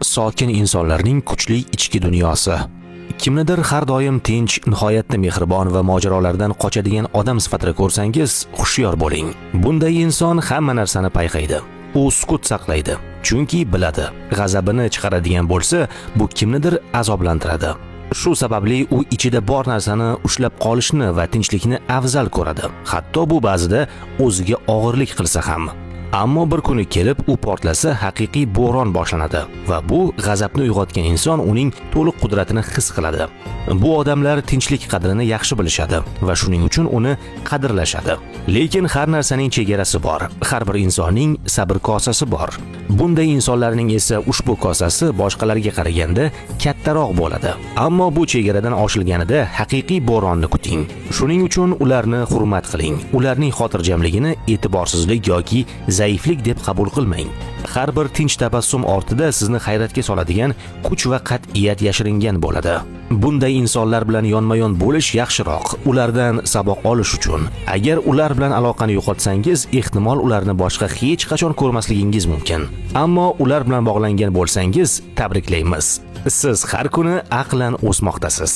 Sokin insonlarning kuchli ichki dunyosi. Kimnidir har doim tinch, nihoyatda mehribon va mojarolardan qochadigan odam sifatida ko'rsangiz, hushyor bo'ling. Bunday inson hamma narsani payqaydi. U sukut saqlaydi, chunki biladi, g'azabini chiqaradigan bo'lsa, bu kimnidir azoblantiradi. Shu sababli u ichida bor narsani ushlab qolishni va tinchlikni afzal ko'radi. Hatto bu ba'zida o'ziga og'irlik qilsa ham. Ammo bir kuni kelib u portlasa, haqiqiy bo'ron boshlanadi va bu g'azabni uyg'otgan inson uning to'liq qudratini his qiladi. Bu odamlar tinchlik qadrini yaxshi bilishadi va shuning uchun uni qadrlashadi. Lekin har narsaning chegarasi bor. Har bir insonning sabr kosasi bor. Bunday insonlarning esa ushbu kosasi boshqalarga qaraganda kattaroq bo'ladi. Ammo bu chegaradan oshilganida haqiqiy bo'ronni kuting. Shuning uchun ularni hurmat qiling. Ularning xotirjamligini e'tiborsizlik yoki zaiflik deb qabul qilmang. Har bir tinch tabassum ortida sizni hayratga soladigan kuch va qat'iyat yashiringan bo'ladi. Bunday insonlar bilan yonma-yon bo'lish yaxshiroq, ulardan saboq olish uchun. Agar ular bilan aloqani yo'qotsangiz, ehtimol ularni boshqa hech qachon ko'rmasligingiz mumkin. Ammo ular bilan bog'langan bo'lsangiz, tabriklaymiz. Siz har kuni aqlan o'smoqdasiz.